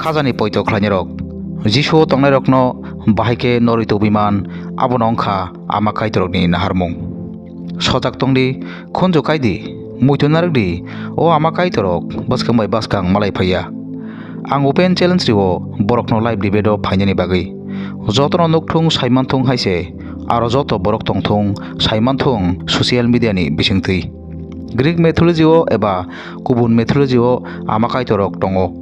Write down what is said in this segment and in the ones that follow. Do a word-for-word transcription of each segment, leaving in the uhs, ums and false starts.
Khajani poito khlainairok. Jisu o tongnairokno bahai khe norwi tubuiman, abono wng kha Ama Kaitorokni naharmung. Sojak tong di, khunju kai di, muitu narwk di, o Ama Kaitorok bwskang bai bwskang malai phai ya. Ang open challenge rio borokno live debate o phainani bagwi. Jotono nukthung saimanthung hai se, aro joto borok tongthung saimanthung social media ni bisingtwi. Greek mythology o eba kubun mythology o Ama Kaitorok tongo.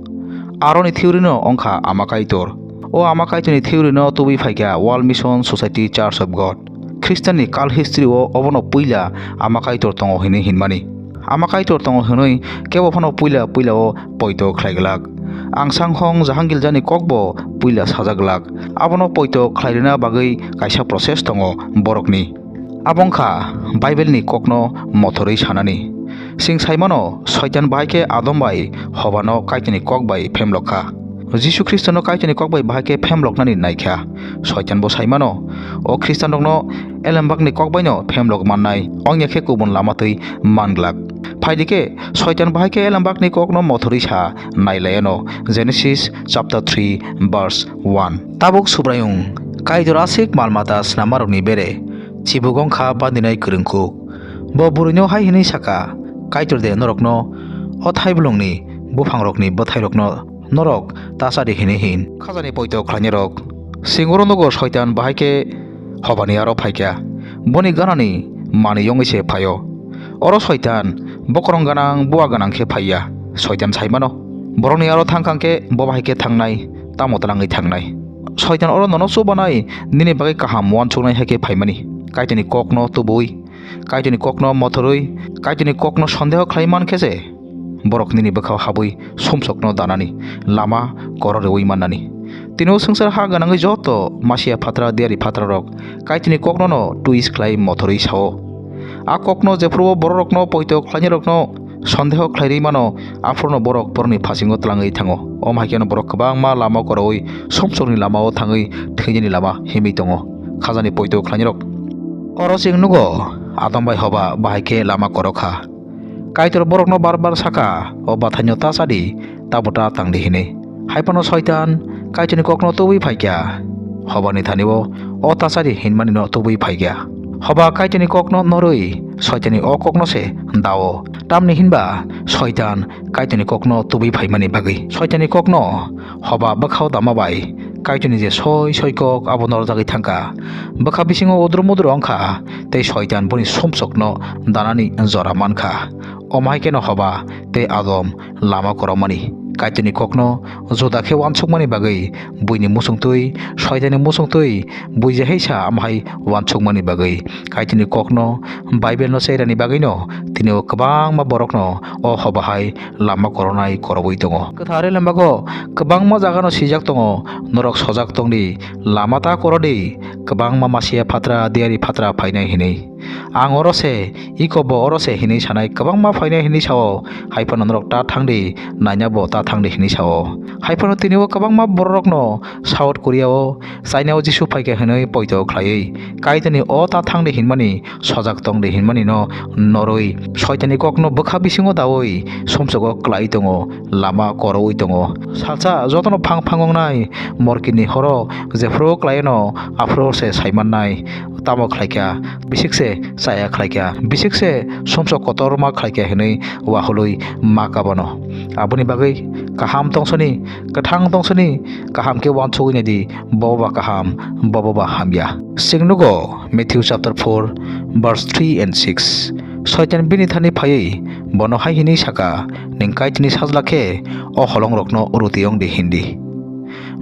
Aroni theory no wng kha Ama Kaitor. O Ama Kaitorni theory no tubui phaikha World Mission Society Church of God. Khristanni kal history o obono puila Ama Kaitor tongo hinwi hinmani. Ama Kaitor tongo hinwi kebo phano puila puila o poito khlai glak. Ang sanghong Jahangir jani kokbo puila sajak glak. Abono poito khlai rwna bagwi kaisa process tongo borokni. Abo wng kha Bible ni kokno mothorwi sanani. Chwng sai mano, Soitan bahai khe Adam bai Hobano Kaitorni kok bai phemlok kha. Jisu Khristono Kaitorni kok bai bahai khe phemloknani nai kha. Soitan bo sai mano, o Khristanrokno elembakni kok baino phemlok mannai, wngya khe kubun lama twi man glak. Phai di khe, Soitan bahai khe elembakni kokno mothorwi sa nai lai ano, Genesis chapter three verse one. Tabuk Subraiyung Kaitor aswk mal mata snammarokni bere, chibuk wng kha bandinai kwrwngkuk. Bo bwrwino hai hwnwi sa kha, Kaitor de norokno o thaiblongni buphangrokni bwthairokno norok ta cha di hwnwi hin? Khajani poito khlainairok. Chwng oro nugo Soitan bahai khe Hobani aro phai kha. Boni ganani manwi wngwi se phai-o. Oro Soitan bokorong ganang, bua ganang khe phai ya. Soitan sai mano, borokni aro thang kang khe bo bahai khe thangnai, tamo twlangwi thangnai. Soitan oro nono chubanai, nini bagwi kaham uansuknai hai khe phaimani. Kaitorni kokno tubui, Kaitorni kokno mothorwi, Kaitorni kokno sondeho khlai man khe se, borok nini bwkhao habwi sumsokno danani lama koro rwui mannani. Tini o swngchar ha gwnangwi joto masiya phatra, diyari phatrarok Kaitorni koknono twist khlai mothorwi sao. A kokno jephuru o bororokno poito khlainairokno sondeho khlairwi mano, aphuruno borok borokni phasingo twlangwi thango. Omo hai kheno borok kwbangma lama koroui sumsokni lamao thangwi thwinani lama himwi tongo. Khajani poito khlainairok. Oro chwng nugo, Adam bai Hoba bahai khe lama korok kha. Kaitor borokno bar bar sa kha, "O bwthaino ta cha di, tabo ta tang di," hwnwi. Hai phano Soitan Kaitorni kokno tubui phai kha. Hobani thani-o, "O ta cha di," hinmani no tubui phai kha. Hoba Kaitorni kokno norwi Soitanni o kokno se da-o. Tamni hinba Soitan Kaitorni kokno tubui phaimani bagwi. Soitanni kokno Hoba bwkhao dama bai Kaitorni je soi soi kok abo norjagwi thangkha. Bwkha bisingo udru mudru wngkha, tei Soitan boni sumsokno danani jora mankha. Omo hai kheno Hoba tei Adam lama korokmani. Kaitorni kokno juda khe uansukmani bagwi buini muchungtwi, Soitanni muchungtwi, bui je hai sa, amo hai uansukmani bagwi. Kaitorni kokno, Bible no cheirani bagwino tini o kwbangma borokno o Hoba hai lama koronai korobwi tongo. Kwthar Elembago kwbangma jagano swijak tongo, "Norok sojak tong di, lama ta koro di, kwbangma masiya phatra, diyari phatra phainai," hinwi. Ang oro se, iko bo oro se hinwi sanai, kwbangma phainai hinwi sao, hai phano norok ta thang di, naina bo ta thang di hinwi sao. Hai phano tini o kwbangma bororokno South Korea o, China o Jisu phaikha hinwi poito khlaiwi, Kaitorni o ta thang di hinmani, sojak tong di hinmani no norwi, Soitanni kokno bwkha bisingo daui sumsogo klai tongo, lama koroui tongo. Salsa jotono phang phang wngnai, morkini horo jephru klaiano aphuru se saimannai, tamo khlaikha, bisik se chaya khlaikha, bisik se sumsok kotorma khlaikha hinwi wahului ma kabano. Aboni bagwi kaham tongsoni, kwthang tongsoni, kaham khe uansugwi naidi, bobo ba kaham, bobo ba hamya. Chwng nugo Matthew chapter four, verse three and six. Soitan bini thani phaiwi bono hai hwnwi saka, "Nwng Kaitorni sajla khe o holongrokno ruti wng di," hindi.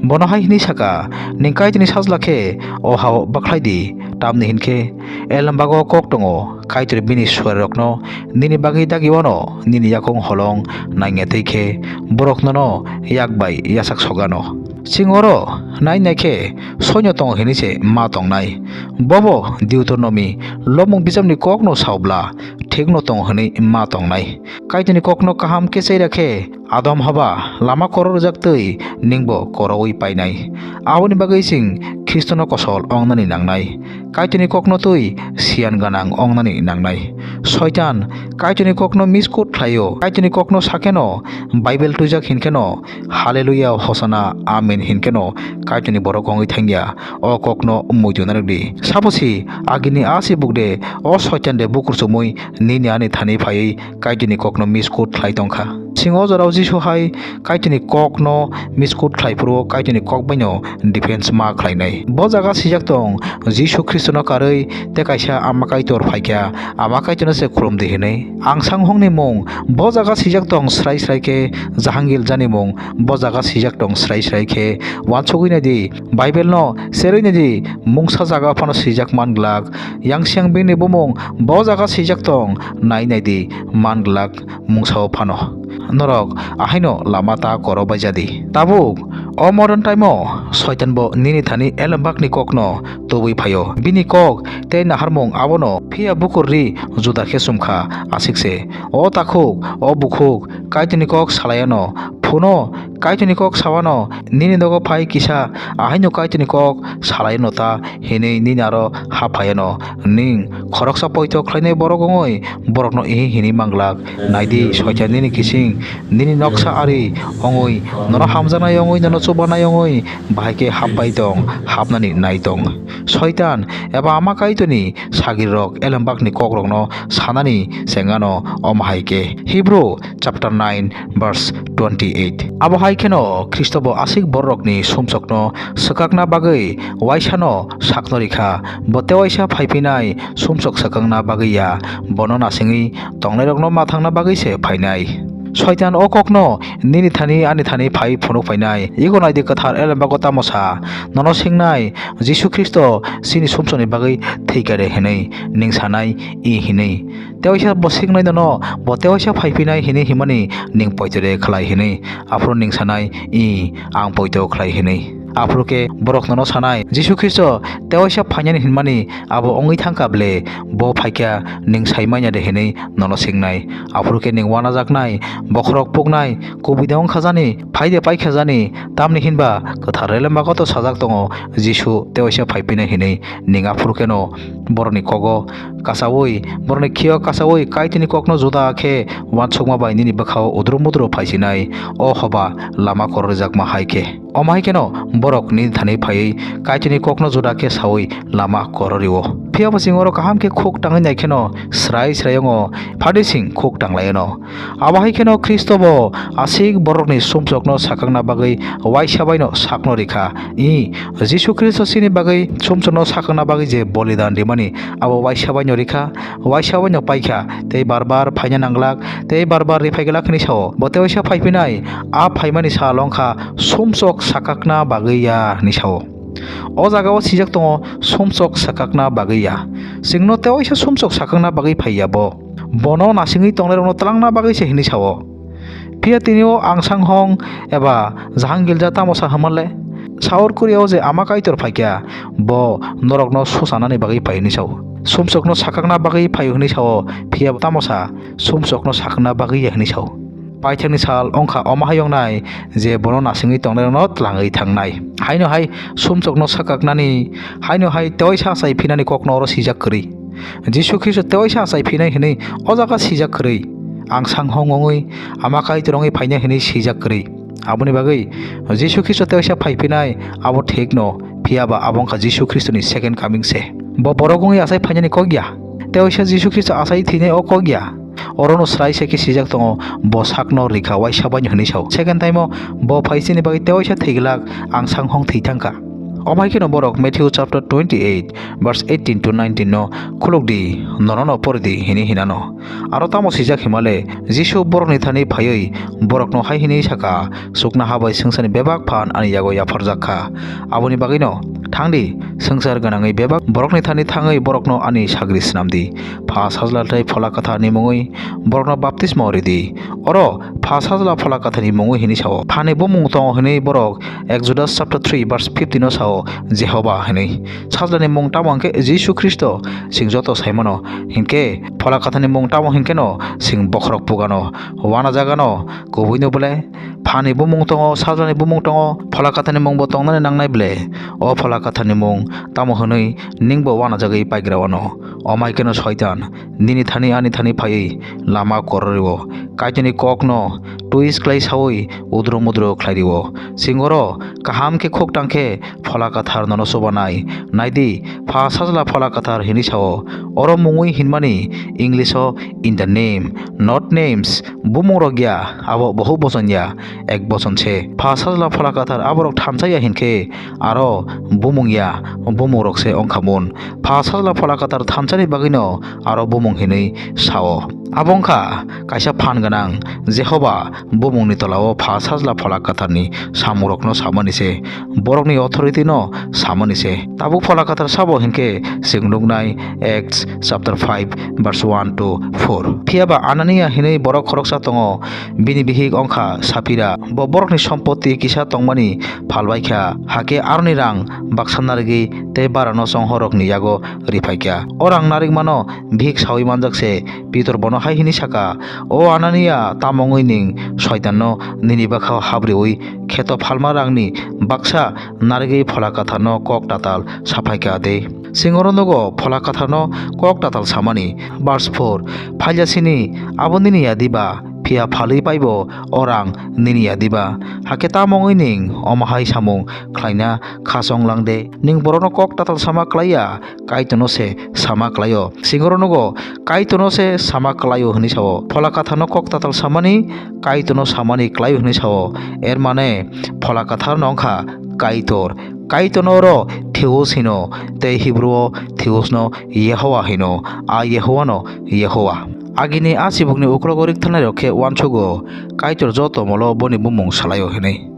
Bono hai hwnwi saka, "Nwng Kaitorni sajla khe o hao bwkhlai di, tamni hinkhe elembago kok tongo, Kaitor bini suarirokno nini bagwi dagi wano, nini yakung holong nangya twi khe borok nono yak bai yachak sogano." Chwng oro nai nai khe soino tongo hinwi se ma tongnai. Bobo Deuteronomy lobmung bisamni kokno saobla thikno tongo hinwi ma tongnai. Kaitorni kokno kaham khe chaira khe Adam haba lama koro rijak twi ningbo koroui painai. Aboni bagwi chwng Khristono kosol ongnani nangnai. Kaitorni kokno twi siyan gwnang ongnani nangnai. Soitan Kaitorni kokno miskut khlaio. Kaitorni kokno sakeno, Bible twijak hinkheno, Hallelujah, Hosanna, Amen hinkheno Kaitorni borok wngwi thangya. O kokno muitu narwkdi. Sabosi agini a si bukde, o Soitan de bukur chumui nini ani thani phaiwi Kaitorni kokno miskut khlai tongkha. Chwng o jorao Jisu hai Kaitorni kokno miskut khlai phuru Kaitorni kok baino defense ma khlainai. Bo jaga swijak tong, Jisu Khristono karwi tei kaisa Ama Kaitor phaikha, Ama Kaitorno se khulumdi hinwi. Ang sanghongni mung bo jaga swijak tong srai srai khe, Jahangil jani mung bo jaga swijak tong srai srai khe. Wansugwi naidi, Bible no serwi naidi, mungsa jaga phano swijak man glak. Yang siyang bini bumung bo jaga swijak tong, nai naidi, man glak mungsa o phano. Norok ahaino lama ta koro bai jadi. Tabuk o modern time o Soitan bo nini thani elembakni kokno tubui phaio. Bini kok tei naharmung abono phiya bukur ri juda khe sumkha asik se. O takhuk, o bukhuk, Kaitorni kok salai ano. Phuno Kaitorni kok sawano, nini nogo phai kisa, ahaino Kaitorni kok salai ano ta, hinwi nini aro ha phai ano. Ning khoroksa poito khlainai borok wngwi borokno ihi hinwi manglak. Naidi, Soitan nini kising, nini noksa ari wngwi, nono hamjaknai wngwi, nono chubanai wngwi, bahai khe hapbai tong, hapnani nai tong. Soitan eba Ama Kaitorni sagrirok elembakni kokrokno sanani chengano omo hai khe. Hebrew chapter nine verse twenty-eight. Abo hai kheno Khristo bo aswk bororokni sumsokno swkakna bagwi waisano sakno rikha. Bo tewaisa phaiphinai sumsok swkakna bagwi ya, bono nasingwi tongnairokno mathangna bagwi se phainai. Soitan o kokno nini thani ani thani phai phunuk phainai. Ego naidi kwthar elembago tamo sa, nono singnai, Jisu Khristo chini sumsokni bagwi thwikha de hinwi ning sanai i hinwi. Tewaisa bo singnai nono, bo tewaisa phaiphinai hinwi himani ning poito de khlai hinwi. Aphuru ning sanai, i, ang poito khlai hinwi. Aphuru khe borok nono sanai, Jisu Khristo tewaisa phainani hinmani abo wngwi thangkha ble, bo phaikha ning sai manya de hinwi nono singnai. Aphuru khe ning wanajaknai, bokhorok puknai, kubui de wngkha jani, phai de paikha jani, tamni hinba kwthar elembago to sajak tongo, Jisu tewaisa phaiphinai hinwi. Ning aphuru kheno borokni kogo kasaui, borokni khio kasaui Kaitorni kokno juda khe uansukma bai nini bwkhao udru mudru phaisinai, o hoba lama koro rijakma hai khe. Omo hai kheno borok nini thani phaiwi Kaitorni kokno juda khe saui lama koro rio. Phiya bo chwng oro kaham khe khuk tangwi nai kheno srai srai wngo, phadi chwng khuk tang lai ano. Abo hai kheno Khristo bo aswk borokni sumsokno sakakna bagwi waisa baino sakno rikha. I, Jisu Khristo chini bagwi sumsokno sakakna bagwi je bolidan rimani, abo waisa baino rikha. Waisa baino paikha, tei bar bar phaina nanglak, tei bar bar riphai glak hwnwi sao. Bo tewaisa phaiphinai, a phaimani sal wngkha sumsok sakakna bagwi ya hwnwi sao. O jagao swijak tongo, sumsok sakakna bagwi ya. Chwngno tewaisa sumsok sakakna bagwi phai ya bo. Bono nasingwi tongnairokno twlangna bagwi se hwnwi sao. Phiya tini o ang sanghong eba Jahangilja tamo sa hwnmale? Saur Korea o je Ama Kaitor phaikha, bo norokno susanani bagwi phai hwnwi sao. Sumsokno sakakna bagwi phai hwnwi sao, phiya tamo sa sumsokno sakna bagwi ya hwnwi sao. Paithakni sal wngkha omo hai wngnai je bono nasingwi tongnairokno twlangwi thangnai. Haino hai sumsokno sakaknani, haino hai tewaisa achai phinani kokno oro swijak kwrwi. Jisu Khristo tewaisa achai phinai hwnwi o jaga swijak kwrwi. Ang sanghong wngwi Ama Kaitor wngwi phainai hwnwi swijak kwrwi. Aboni bagwi Jisu Khristo tewaisa phai phinai abo thikno, phiya ba abo wngkha Jisu Khristoni second coming se. Bo borok wngwi achai phainani kok ya. Tewaisa Jisu Khristo achai thwinai o kok ya. Orono srai se khe swijak tongo, bo sakno rikha waisa baino hwnwi sao. Second time o bo phai chini bagwi tewaisa thwi glak, ang sanghong thwi thangkha. Omo hai kheno borok Matthew chapter twenty-eight verse eighteen to nineteen no khulukdi, nono no poridi hini hinano. Aro tamo swijak himale, Jisu borokni thani phaiwi borokno hai hini saka, "Chuknoha bai swngcharni bebak phan ani yago yapharjak kha. Aboni bagwino Thangdi, swngchar gwnangwi bebak borokni thani thangwi borokno ani sagri snamdi. Pha Sajla tei Phola Kwtharni mungwi borokno baptismo ridi. Oro Pha Sajla Phola Kwtharni mungwi hwnwi sao. Phani bumung tongo hwnwi borok Exodus chapter three verse fifteen o sao, Jehoba hwnwi. Sajlani mung tamo hwnkhe Jisu Khristo, chwng joto saimano. Hinkhe Phola Kwtharni mung tamo hinkheno chwng bokhorok pugano, uanajagano, kubuino bole Phani bumung tongo, Sajlani bumung tongo, Phola Kwtharni mungbo tongnani nangnai bole? O Phola Kwtharni mung tamo hwnwi ningbo uanajagwi paigra wano? Omo hai kheno Soitan nini thani ani thani phaiwi lama kororio, Kaitorni kokno twist khlai saui udro mudro khlairio. Chwng oro kaham khe khuk tang khe Phola Kwthar nono chubanai. Naidi, Pha Sajla Phola Kwthar hwnwi sao. Oro mungwi hinmani English o in the name, not names, bumung rok ya, abo bohuk bochon ya, ek bochon se. Pha Sajla Phola Kwthar aborok thansa ya hinkhe aro bumung ya, bumung rok se wngkha mun. Pha Sajla Phola Kwthar thansani bagwino aro bumung hinwi sao. Abo wngkha kaisa phan gwnang, Jehoba bumungni tolao Pha Sajla Phola Kwtharni samungrokno samani se, borokni authority no samani se. Tabuk Phola Kwthar sabo hinkhe chwng nuknai Acts chapter five verse one to four. Phiya ba Anania hinwi borok khoroksa tongo, bini bihik wngkha Saphira. Bo borokni sompoti kisa tongmani phalbaikha, hakhe aroni rang baksa narigwi tei barano chonghorrokni yago riphaikha. O rang narikmano bihik saui manjak se. Pitor bono hai hwnwi saka, "O Anania, tamo wngwi nwng Soitanno nini bwkhao habriui kheto phalma rangni baksa narigwi Phola Kwtharno kok tatal saphaikha de?" Chwng oro nugo Phola Kwtharno kok tatal samani. Verse four, "Phailya sini, abo nini ya diba? Phiya phalwi paibo o rang nini ya diba? Hakhe tamo wngwi nwng omo hai samung khlaina kha chong lang de? Nwng borokno kok tatal sama klai ya, Kaitorno se sama klai-o." Chwng oro nugo, "Kaitorno se sama klai-o," hwnwi sao. Phola Kwtharno kok tatal samani, Kaitorno samani klai-o hwnwi sao. Er mane Phola Kwtharno wngkha Kaitor. Kaitorno oro Theos hino, tei Hibru-o Theosno Yehowa hino, a Yehowano Yehowa. Agini a chibukni uklogo riktharnairok khe uansugo, Kaitor joto molo boni bumung salai-o hwnwi.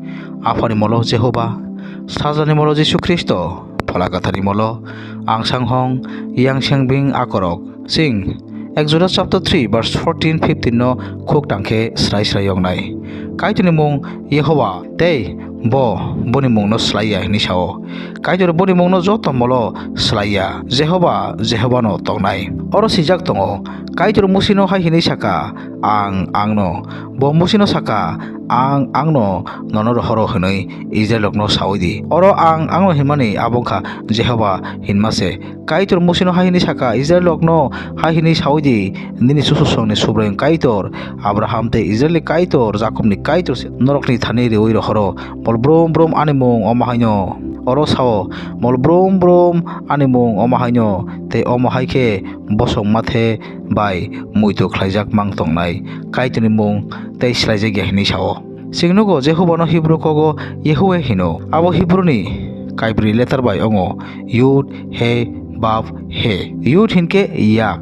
Aphani molo Jehoba, Sajlani molo Jisu Khristo, Phola Kwtharni molo Ang Sanghong, Yang Sengbing akorok. Chwng Exodus chapter three verse fourteen fifteen no khuk tang khe srai srai yoknai. Kaitorni mung Yehowa tei bo boni mungno slai ya hwnwi sao. Kaitor boni mungno joto molo slai ya, Jehoba, Jehobano tongnai. Oro swijak tongo, Kaitor Musino hai hwnwi saka, "Ang, angno." Bo Musino saka, "Ang, angno nono rohoro," hwnwi Israelrokno saui di. Oro "Ang, angno" hinmani abo wngkha Jehoba hinma se. Kaitor Musino hai hwnwi saka, "Israelrokno hai hwnwi saui di, nini chuchusongni Subraiyung Kaitor, Abraham tei Israelni Kaitor, Jakobni Kaitor se norokni thani riui rohoro. Mol brum brum ani mung omo haino." Oro sao, "Mol brum brum ani mung omo haino, tei omo hai khe bosong mathe bai muitu khlaijak mang tongnai Kaitorni mung tei slaijak ya," hwnwi sao. Chwng nugo Jehobano Hibru kogo Yehuwe hino. Abo Hibruni kaibrwi letter bai wngo: Yud, He, Vav, He. Yud hinkhe yak,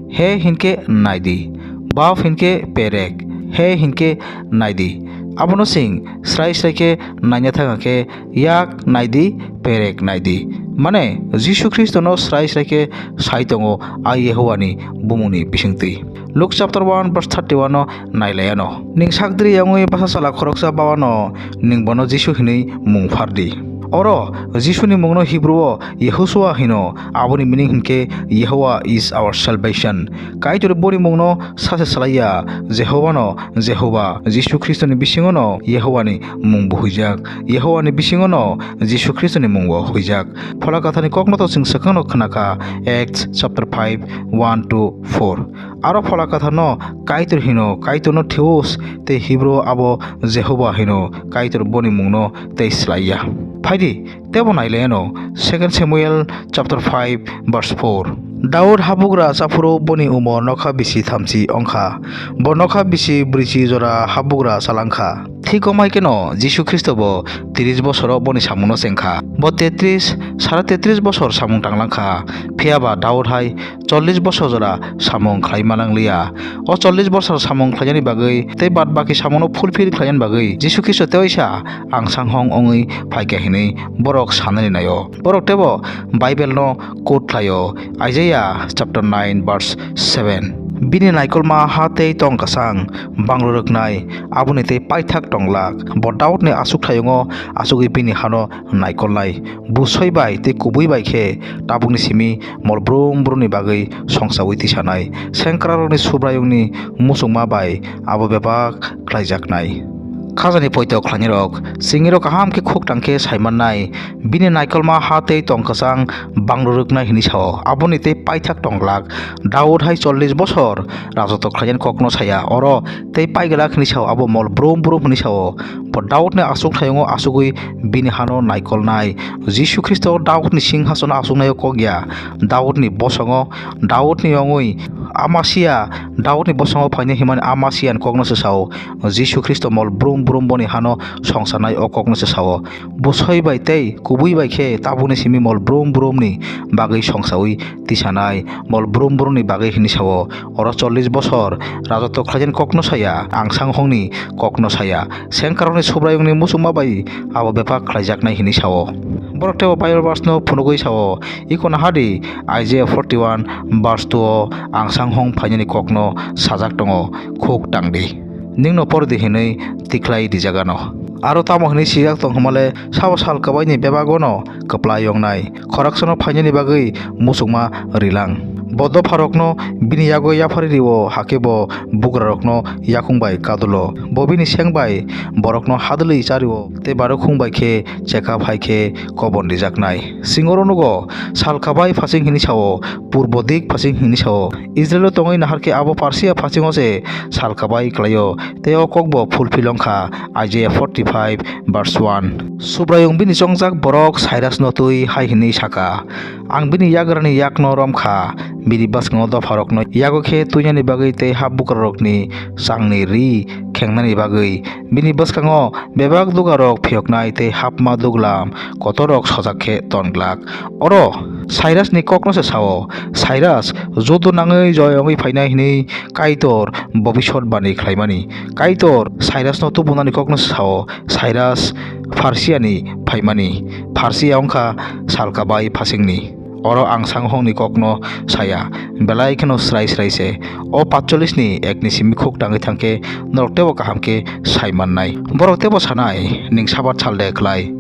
He hinkhe naidi, Vav hinkhe perek, He hinkhe naidi. Abono chwng srai srai khe naina thang khe yak naidi, perek naidi. Mane, Jisu Khristono srai srai khe sai tongo a Yehuwani bumungni bisingtwi. Luke chapter one verse thirty-one no nailaiano. Nwng sakdri yangwi basa sala khoroksa bawano nwng bono Jisu hinwi mung phardi. Oro Jisuni mungno Hibruo Yehoshua hino, aboni meaning hinkhe Yehovah is our salvation. Kaitor boni mungno sase salaiya, Jehovano Jehovah, Jisu Khristoni bisingono Yehovani mungbo huijak. Yehovani bisingono Jisu Khristoni mungbo huijak. Phola Kwtharni kokno to chwng swkangno khnakha, Acts chapter five, one to four. Aro Phola Kwtharno Kaitor hino, Kaitorno Theos, tei Hibruo abo Jehovah hino, Kaitor boni mungno tei slaiya. Phaidi, tebo nailaiano, Second Samuel chapter five verse four. Daud habugra chaphuru boni umor nokha bisi thamchi ongkha. Bo nokha bisi brwichi jora habugra chalangkha. Thik omo hai kheno Jisu Khristo bo tris bosoro boni samungno chengkha. Bo tetris, sare tetris bosor samung tanglang kha, phiya ba Daud hai chollish bosor jora samung khlai ma nang liya. O chollish bosor samung khlainani bagwi tei bad baki samungno fulfill khlainani bagwi Jisu Khristo teisa angsanghong wngwi phai kha hinwi borok sanani nai-o. Borok teibo Bible no quote khlai-o, Isaiah chapter nine verse seven. Bini naikolma ha tei tong kwchang, banglo rwknai, aboni tei paithak tong glak. Bo Daudni achukthayungo achugwi bini hano naikolnai. Bwsoi bai tei kubui bai khe tabukni simi mol brum brumni bagwi songchaui tisanai. Sengkrakrokni Subraiyungni muchungma bai abo bebak khlaijaknai. Khajani poito khlainai rok, chwngirok kaham khe khuk tang khe sai mannai, bini naikolma ha tei tong kwchang banglo rwknai hinwi sao, aboni tei paithak tong glak. Daud hai chollish bosor rajotw khlainani kokno saya, oro tei pai glak hinwi sao, abo mol brum brum hinwi sao. Bo Daudni achukthayungo achugwi bini hano naikolnai. Jisu Khristo Daudni singhasono achuknaio kok ya, Daudni bosongo, Daudni yongwi Amasia, Daudni bosongo phainai himani Amasiani kokno se sao. Jisu Khristo mol brum brum boni hano songcharnai o kokno se sao. Bwsoi bai tei kubui bai khe tabukni simi mol brum brumni bagwi songchaui tisanai, mol brum brumni bagwi hinwi sao. Oro chollish bosor rajotw khlainani kokno saya, angsanghongni kokno saya. Sengkrakrokni Subraiyungni muchungma bai abo bebak khlaijaknai hinwi sao. Borok teibo Bible verse no phunugwi sao, iko nahadi, Isaiah forty-one verse two o angsanghong phainani kokno sajak tongo, khuk tang di. Ningno por di hinwi tikhlai rijak ano. Aro tamo hinwi sijak tong hwnmale, sabo sal kwbaini bebagono kwplai wngnai, khoroksono phainani bagwi muchungma rilang. Bo dopharokno bini yago yaphari rio, hakhe bo bugrarokno yakung bai kadulo. Bo bini seng bai borokno hadwlwi chario, tei barokhung bai khe chekha phai khe kobon rijaknai. Singoro nugo, sal kabai phasing hinwi sao, purbo dik phasing hinwi sao. Israilo tongwi nahar khe abo Parsia phasingo se sal kabai klaio, tei o kokbo fulfill wngkha, Isaiah forty-five verse one. Subraiyung bini chongjak borok Sairasno twi hai hinwi saka, Ang bini yagrani yakno rom kha, bini bwskango dopharokno yago khe twinani bagwi tei hap bukrarokni changni ri khengnani bagwi. Bini bwskango bebak dugarok phiyoknai tei hapma duglam kotorrok sojak khe ton glak. Oro Sairasni kokno se sao, Sairas judo nangwi joi wngwi phainai hinwi Kaitor bobisot bani khlaimani. Kaitor Sairasno tubunani kokno se sao, Sairas Pharsiani phaimani. Pharsia wngkha salka bai phasingni. Oro ang sanghongni kokno saya, belai kheno srai srai se. O patchollis ni ek ni simi khuk tangwi thangkhe norok teibo kaham khe sai mannai. Borok teibo sanai, "Ning sabat sal de khlai,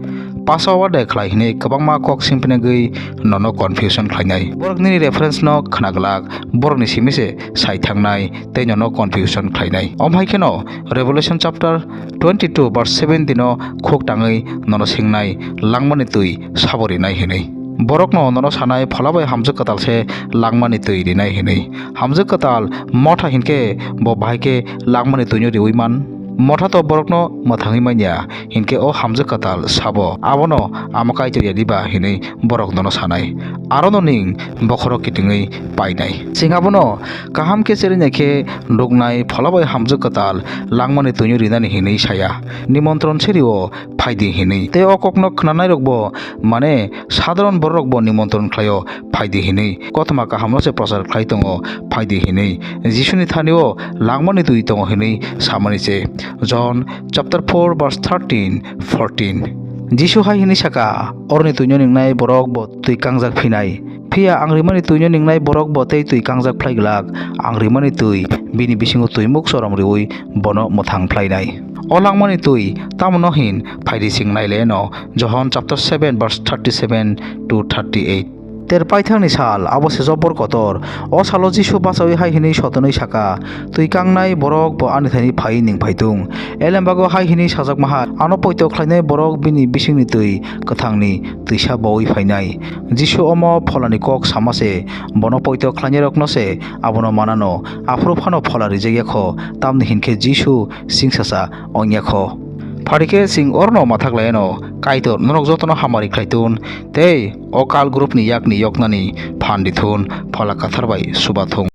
pasa wa de khlai?" hinwi kwbangma kok simpinagwi nono confusion khlainai. Borok nini reference no khna glak, borokni simi se sai thangnai tei nono confusion khlainai. Omo hai kheno Revelation chapter twenty-two verse seventeen o khuk tangwi nono singnai, "Langmani twi sabo rinai?" hinwi. Borokno nono sanai, "Phola bai hamjwk kwtal se langmani twi rinai?" hinwi. Hamjwk kwtal motha hinkhe bo bahai khe langmani twino riwi man? Motha to borokno mwthangwi manya, hinkhe o hamjwk kwtal sabo? Abono Ama Kaitor ya diba hinwi borok nono sanai. Arono ning bokhorok kitingwi painai. Chwng abono kaham khe cherwi nai khe nuknai, phola bai hamjwk kwtal langmani twino rinani hinwi saya. Nimontron se rio, "Phaidi," hinwi. Tei o kokno khnanairokbo, mane, sadharon bororokbo nimontron khlaio, "Phaidi," hinwi. Kothoma kahamno se prochar khlai tongo, "Phaidi," hinwi. Jisuni thanio langmani twi tongo hinwi samani se. John chapter four verse thirteen, fourteen. Jisu hai hinwi saka, "Oroni twino ningnai borok bo twi kangjak phinai. Phiya ang rimani twino ningnai borok bo tei twi kangjak phlai glak. Ang rimani twi bini bisingo twimuk sorom riwi bono mwthang phlainai." O langmani twi tamono hin phaidi sing naileno, Johon chapter seven verse thirty-seven to thirty-eight. Ter paithakni sal, abo se jobor kotor. O salo Jisu bachaui hai hinwi sotonwi saka, "Twi kangnai borok bo ani thani phai ning phaitung." Elembago hai hinwi sajakma hai, "Ano poito khlainai borok bini bisingni twi kwthangni twisa boui phainai." Jisu omo pholani kok sama se, bono poito khlainairokno se abono manano, aphuru phano phola rijak ya kho, tamni hinkhe Jisu singsacha ongya kho. Phari khe chwng orno mathak laiano, Kaitor norok jotono hamari khlai thun, tei o kal group ni yakni yoknani phan di thun, Phola Kwthar bai suba thung.